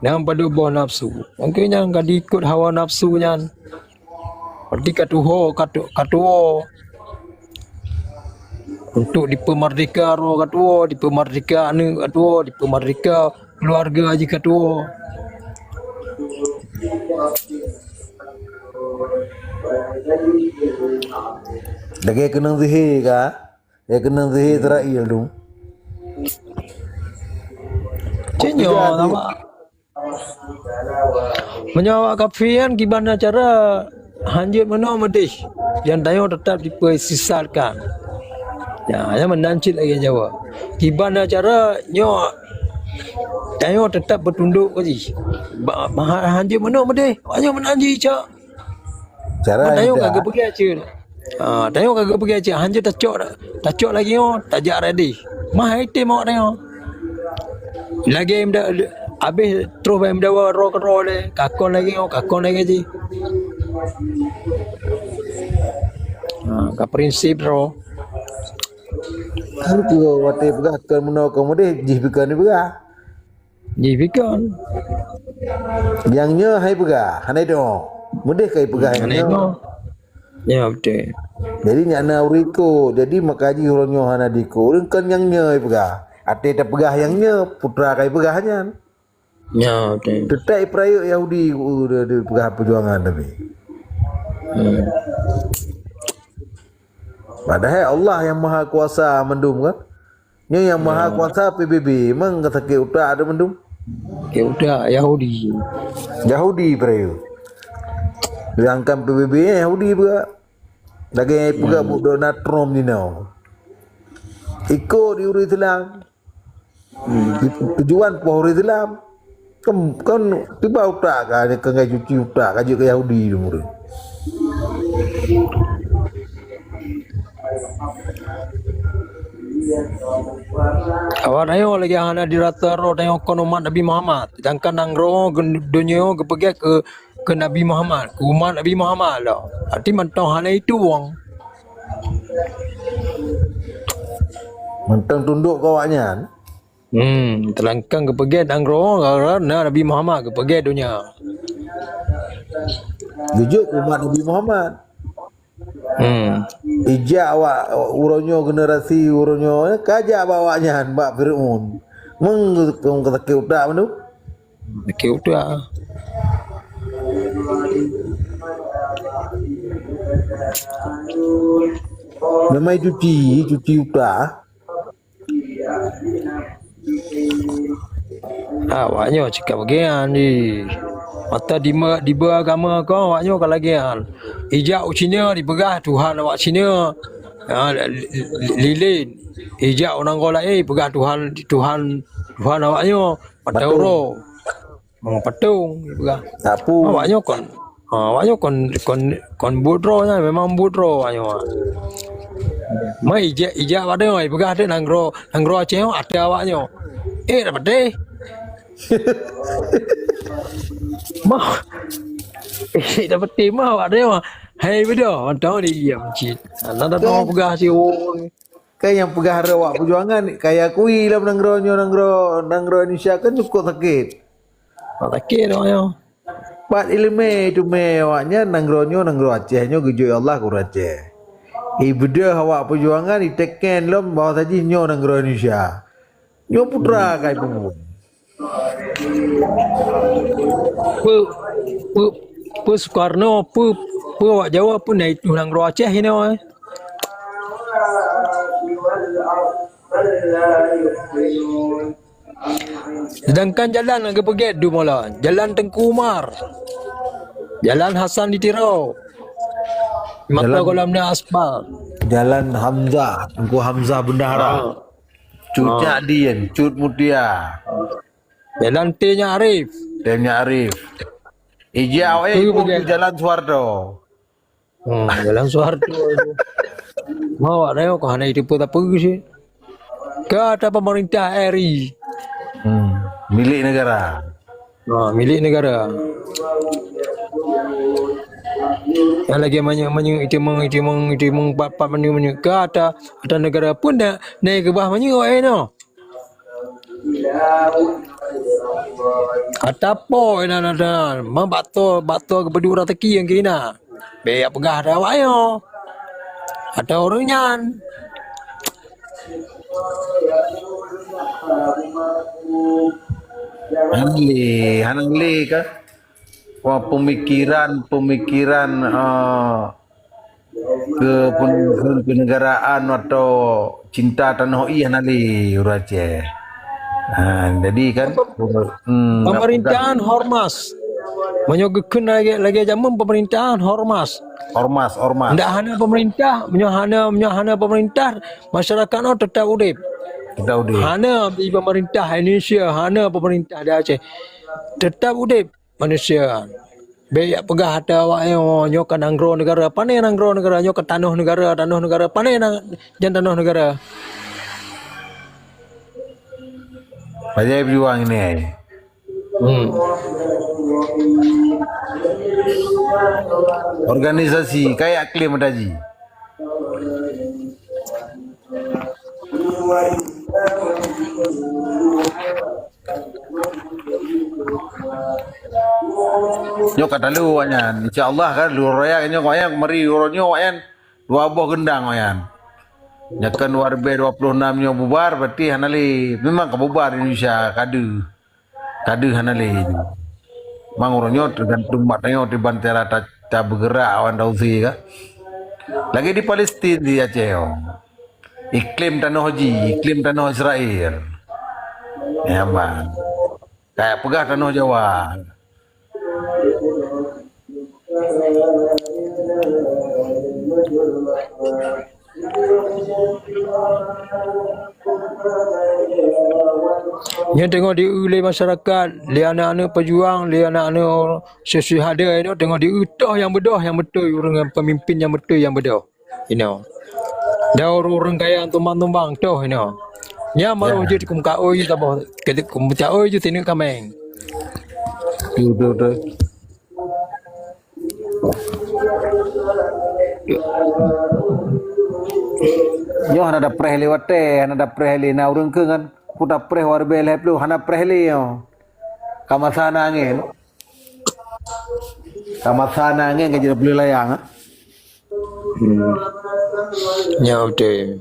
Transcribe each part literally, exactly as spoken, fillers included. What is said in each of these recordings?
Nyang padub boh nafsu. Mungkin nyang ka diikot hawa nafsu nyan. Berarti ka tuho, ka tu-, ka tuwo. Untuk dipeumerdeka roh ka tuwo, dipeumerdeka aneuk ka tuwo, dipeumerdeka keuluwarga jih ka tuwo. Lagèe keunong sihé ka? Ya keunong sihé Israel tu. Cit nyoe sama. Meunyoe awak kafé nyan kiban cara hanjeuet meunoe meudeh, nyang tanyoe teutap dipeusisatkan. Ya, nyan meunan cit lagèe Jawa. Kiban cara nyoe tanyoe teutap beutundok keu jih. Ba-, ba-, hanjeuet meunoe meudeh, awak nyoe meunan jih cak. Cara tanyoe ka geupeugah cit. Ha, tanyoe ka geupeugah cit, hanjeuet tacok, tacok lagèe nyoe, tajak radeh. Mah hai tem awak tanyoe. Lagèe meuda-, abéh troh bak meudawa droe keudroe lé, ka kon lagèe nyoe, ka kon lagèe jih. Ha, ka prinsip droe. Kan keu watèe peugah kon meunoe kon meudeh, jih pih kon peugah. Jih pih kon. Nyang nyoe hai peugah, hana idoe. Meudeh kai peugah nyang nyoe. Ya, beutôi. Jadi nyan na ureueng ikot. Jadi maka jih uroe nyoe hana diikot. Ureueng kon nyang nyoe hai peugah. Até tapeugah nyang nyoe, putra kai peugah nyan. Ya, beutôi. Teutap ipeurayeuk Yahudi, uh, dia, dia peugah peujuangan tapi. Hmm. Padahai Allah nyang maha kuasa mandum kan? Nyoe nyang maha kuasa P B B, memang sakét utak tu mandum. Sakét utak Yahudi. Yahudi peurayeuk. Sedangkan P B B Yahudi peuga. Lagèe peugah Donald Trump jinoe. Ikot di ureueng Islam. Hmm. Tujuan poh ureueng Islam. Kan, kan tiba utak ka, ka ngai cuci utak, ka jeuet keu Yahudi tu murit. Awak tanyoe lagèe hana dirasa roh tanyoe kon umat Nabi Muhammad. Sedangkan nanggroe gen-, donya geupeugah keu, keu Nabi Muhammad, keu umat Nabi Muhammad lah. Berarti mantong hana itueng. Mantong tundok keu awaknyan. Hmm, teulangkang geupeugét nanggroe gara-gara na Nabi Muhammad geupeugét donya. Geujok umat Nabi Muhammad. Hmm. Ijak awak uroe nyoe generasi uroe nyoe, eh, ka jak bak awaknyan, bak Firaun. Meng geusakét utak mandum. Sakét utak. Memang cuci, cuci utak. Ah, awak nyoe cit ka bagian jih. Mata dima-, diba agama kong, awak nyoe ka lagèe nyan. Ijak u Cina dipeugah Tuhan awak Cina. Ah, li-, li-, lilin. Ijak u nanggroe laén dipeugah Tuhan, Tuhan, Tuhan awak nyoe. Mata uroe. Oh, patong, dipeugah. Awak nyoe kon, ha, awak nyoe kon, kon, kon buet droe nyan, memang buet droe awak nyoe. Ma ijak, ijak awak nyoe, dipeugah teuk nanggroe, nanggroe Aceh nyoe, até awak nyoe. Eh, dak peuteh. Ma. Eh, dak peuteh ma awak nyoe. Hai beudôh, mantong diam cit. Nah, dah tahu peugah si orang. Kan nyang peugah rot awak peujuangan, kaya kui lam nanggroe nyoe, nanggroe, nanggroe Indonesia kan cukup sakét. Sakét awak nyoe. Pat ileumé teumé awaknyan nanggroe nyoe, nanggroe Aceh nyoe geujok Allah keu ureueng Aceh. Ibeudôh awak peujuangan iteken lom bahwa saji nyoe nanggroe Indonesia. Nyoe putra kai peue. Peue, peue, peue Sukarno, peue, peue awak Jawa, peue na itu nanggroe Aceh inoe, eh? Sedangkan jalan nyang geupeugét dum mula, jalan Teungku Umar, jalan Hasan di Tiro, maka gohlom na aspal. Jalan Hamzah, Teungku Hamzah Bendahara. Ah. Cut Nyak Dien, Cut Mutia. Jalan Teuh Nyak Arif. Teuh Nyak Arif. Ija awak ikut jalan Soeharto. Hmm, jalan Soeharto itu. Mau awak nyoe kok hana itu pun tak pergi sih. Kata pemerintah R I. Hmm, milik negara. Ha, milik negara. Yang lagi banyak-banyak itu meng, itu meng, itu meng, pat-pat banyak-banyak. Kata, kata negara pun dah naik ke bawah banyak awak eh no. Ata po inan, inan, ma bakto, bakto geupeudura teuki nyang kina. Bèk peugah ata awak nyoe. Ata ureueng nyan. Hana lé, hana lé ka. Wah, pemikiran, pemikiran, ah, keu pen-, keu, keunegaraan atau cinta tanoh ié hana lé ureueng Aceh. Ha, jadi kan, hmm, pemerintahan ormas. Meunyoe geukheun lagèe, lagèe jameun pemerintahan ormas. Ormas, ormas. Ndak hana pemerintah, meunyoe hana, meunyoe hana pemerintah, masyarakat nyoe tetap udép. Tetap udép. Hana di pemerintah Indonesia, hana pemerintah di Aceh. Tetap udép manusia. Bèk jak peugah ata awak nyoe, nyoe ka nanggroe negara, pané nanggroe negara, nyoe ka tanoh negara, tanoh negara, pané nang-, jan tanoh negara. Bajai pejuang ini ai. Hmm. Organisasi kayak klaim ata jih. Nyoe ka talu awak nyan. Insya Allah kan, lôn raya nyoe awak nyan, mari uroe nyoe awak nyan dua boh geundang awak nyan. Nyoe kan dua ribèe dua puluh enam nyoe bubar, berarti hana lé. Memang ka bubar Indonesia, ka deuh. Ka deuh hana lé. Mang uroe nyoe teugantung mat nyoe diban cara ta-, tabeugerak awan tausie ka. Lagèe di Palestin di Aceh nyoe. Iklim tanoh jih, iklim tanoh Israel. Nyaman. Kayak peugah tanoh Jawa. Nyan teungoh dieu lé masyarakat, lé aneuk-aneuk peujuang, lé aneuk-aneuk syuhada nyoe teungoh dieu toh nyang beudôh, nyang beutôi, ureueng pemimpin nyang beutôi nyang beudôh. Inoe. Dan ureueng-ureueng kaya tumbang-tumbang toh inoe. Nyan baru jeuet keu meukaôi saboh, keu meucaôi jeuet sineuk kaméng. Betul, betul. Nyoe hana tapreh lé watèe, hana tapreh lé na ureueng keu ngon ku tapreh waribèe lhèe ploh, hana preh lé nyoe. Ka masa na angèn. Ka masa na angèn ka jeuet peuleueh layang, ha? Hmm. Nyoe beutôi.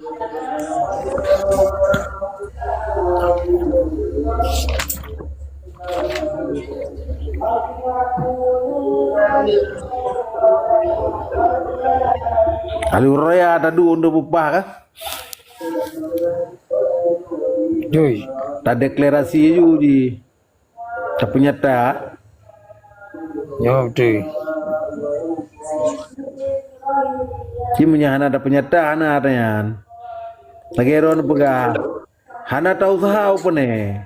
Lalu raya tadu untuk bupah kah? Jui. Tadeklarasi ju di. Tapeunyata. Nyoe beutôi. Ci meunyo hana tapeunyata, hana ata nyan. Lagèe droeneuh peugah, hana tauseuha upeuné.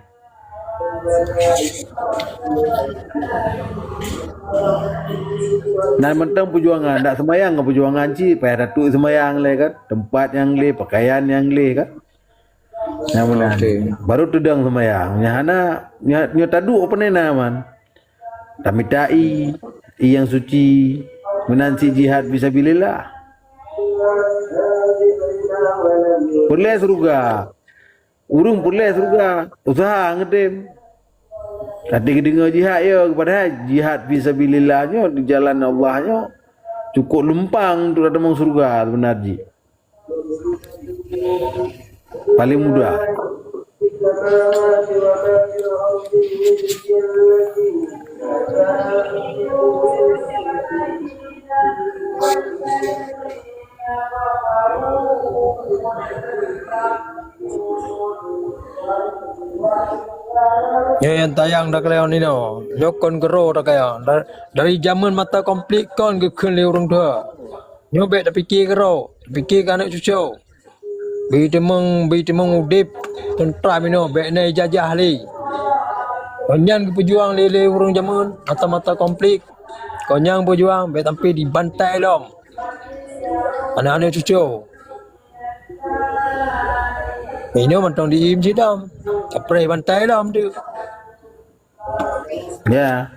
Nan mantong peujuangan, dak seumayang ngon peujuangan cit, payah tatuek seumayang lé kan, teumpat nyang lé, pakaian nyang lé kan. Nyang meunan. Oke. Baru teudong seumayang. Nyang hana, nya-, nyoe taduek peue na man. Tamita ié, ié nyang suci, meunan cit jihad fisabilillah. Peureulèe syeuruga. Ureueng peureulèe syeuruga, useuha ngeudem. Até geudeungoe jihad yo, padahai jihad fisabilillah nyoe di jalan Allah nyoe cukôp lumpang untuk tatamong syeuruga seubeuna jih. Paléng mudah. Nyoe nyang tayang takalon inoe, nyoe kon keudroe takalon. Da-, dari jameun mata konflik kon geukheun lé ureueng tuha. Nyoe bèk tapike keudroe, tapike keu aneuk cucu. Bri teumeung, bri teumeung udép teuntra minoe bèk na ijajah lé. Kon nyan geupeujuang lé, lé ureueng jameun mata-mata konflik. Kon nyan geupeujuang bèk sampai dibantai lom. Aneuk-aneuk cucu. Inoe mantong di-, im cit dong. Kapreh bantai lom tu. Ya.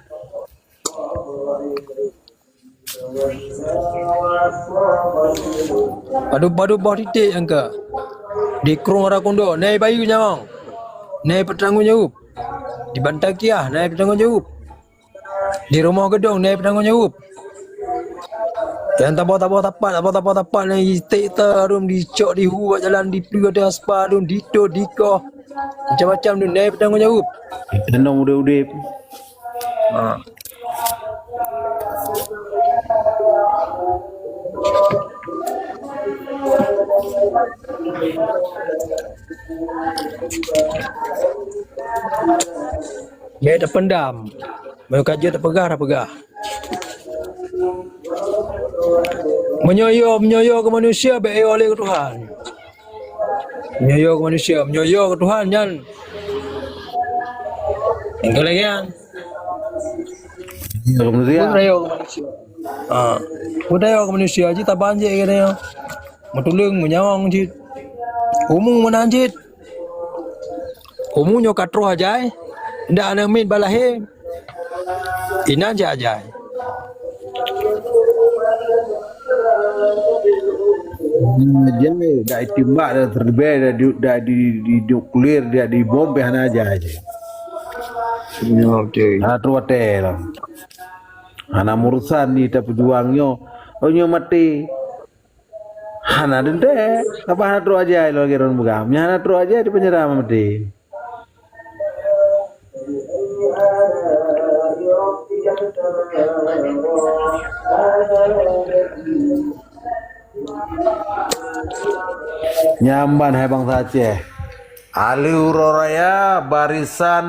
Padub-padub boh titék nyang ka dikrong ara kundok, nai bayeue nyawöng, nai peutanggong jaweueb. Di Bantakiah na peutanggong jaweueb. Di Rumoh Geudong na peutanggong jaweueb. Nyang tabah-tabah tapat, tabah-tabah tapat na jiték ta rhom, jicok jihu bak jalan, jipeue ateueh aspal rhom, jitôt jikoh. Macam-macam rhom na peutanggong jaweueb. Tanong udeb-udeb. Ha. Bèk tapendam. Meunyoe ka jeuet tapeugah, tapeugah. Meunyoe yo, meunyoe yo keu manusia, bèk yo lé keu Tuhan. Meunyoe yo keu manusia, meunyoe yo keu Tuhan nyan. Nyang keu lagèe nyan. Yo keu manusia. Bukan yo keu manusia. Ha. Bukan yo keu manusia, jih taban jih keu nyoe. Meutuleueng, meunyawöng cit. Umu meunan cit. Umu nyoe ka troh ajai, ndak aneuk miet bak lahé, inan cit ajai. Nah, jai, dak itimbak, dak terbang, dak di, dak di, di nuklir, dak di bom, pih hana jai. Ya, betul. Hana troh watèe lah. Hana meurusan di tapeujuang nyoe. Oh, nyoe maté. Hana teuntèe, sabab hana troh ajai lagèe droen peugah. Meunyo hana troh ajai, dipeunyeura maté. Nyan ban hai bansa Aceh. Ahli uroe raya barisan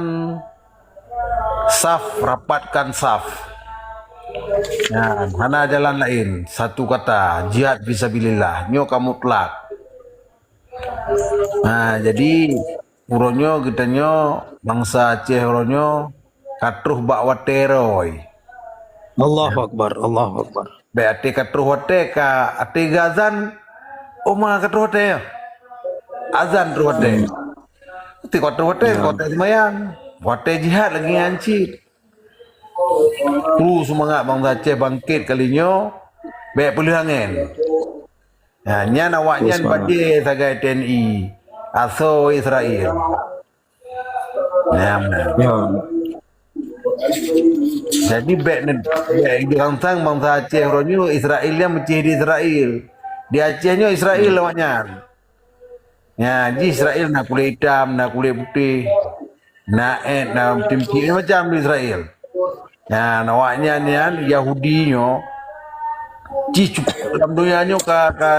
saf, rapatkan saf. Nyan, hana jalan laén. Satu kata, jihad fisabilillah. Nyoe ka mutlak. Nah, jadi uroe nyoe geutanyoe bansa Aceh uroe nyoe ka troh bak watèe rhoi. Allahu Akbar, Allahu Akbar. Bèk até ka troh watèe, ka até geuazan, oh, ma ka troh watèe. Azan troh watèe. Hmm. Até ka troh watèe, ya, ka watèe seumayang. Watèe jihad lagèe nyan cit. Kru seumangat bansa Aceh bangkét kali nyoe, bèk peuleueh angén. Nah, nyan awaknyan, terus, bajèe sagai T N I asoe Israel. Nyan. Ya. Jadi, bèk ne-, bèk jirangsang bansa Aceh uroe nyoe, Israel nyan meucéh di Israel. Di Aceh nyoe Israel awaknyan. Nyan, di Israel na kulét itam, na kulét putéh. Na èt, na timpi, macam di Israel. Nyan, awaknyan nyan Yahudi nyoe, cih cukup lam donya nyoe ka, ka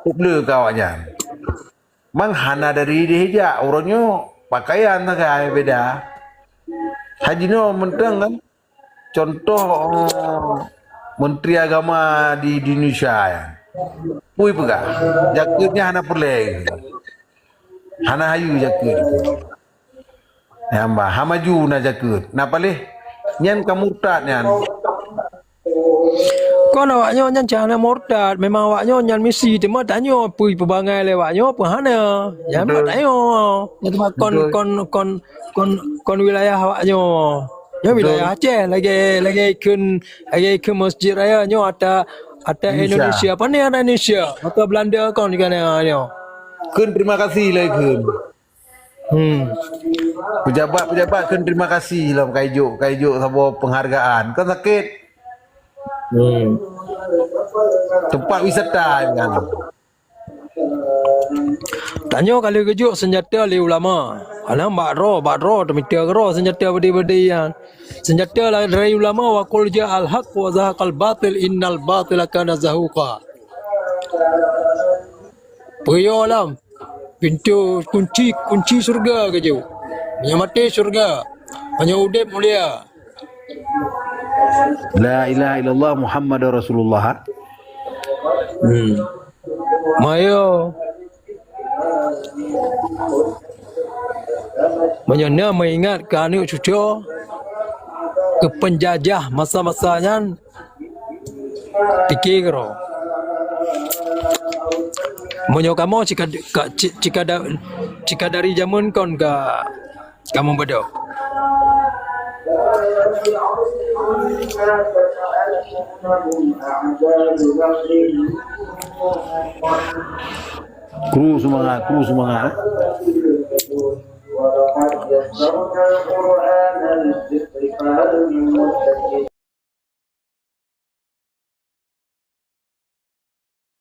peubloe keu awaknyan. Memang hana dari idéh jak, uroe nyoe pakaian sagai beda. Haji nyoe mantong kan, contoh, eh, Menteri Agama di, di Indonesia nyan. Peue peugah, jakeuet nyan hana peureulèe. Hana hayeu jakeuet. Nyan bah, ha maju na jakeuet. Na paléh, nyan ka murtad nyan. Kon awaknyoe nyan cit hana murtad, memang awaknyoe nyan misi, teuma tanyoe peue peubangai lé awaknyoe peue hana. Nyan mat tanyoe. Nyan teuma kon, kon, kon, kon, kon wilayah awaknyoe. Nyoe wilayah Aceh, lagèe, lagèe ikheun, lagèe ikheun Masjid Raya nyoe ata, ata Indonesia. Indonesia. Pane ata Indonesia? Ata Belanda kon di kana nyoe. Kheun terima kasih lah ikheun. Hmm. Pejabat-pejabat kheun terima kasih lom ka ijok, ka ijok saboh penghargaan. Kan sakét. Hmm. Tempat wisata kan. Tanyoe ka lheueh geujok seunjata lé ulama. Alang bak droe, bak droe teumita keudroe seunjata beudé-beudé nyan. Seunjata dari ulama, "Wa qul ja'al haqq wa zahaqal batil innal batila kana zahuqa." Peue lom? Pintoe kunci, kunci syeuruga geujok. Meunyoe maté syeuruga, meunyoe udeb mulia. La ilaha illallah Muhammadur Rasulullah. Hmm. Mayo. Meunyoe na meuingat keu aneuk cucoe, keu peunjajah masa-masa nyan, pike keudroe. Meunyoe kamoe cika, ka, ci-, cika da-, cika dari jameun kon ka kamoe beudôh. Kru seumangat, kru seumangat. Jeuet daripada ilmu dan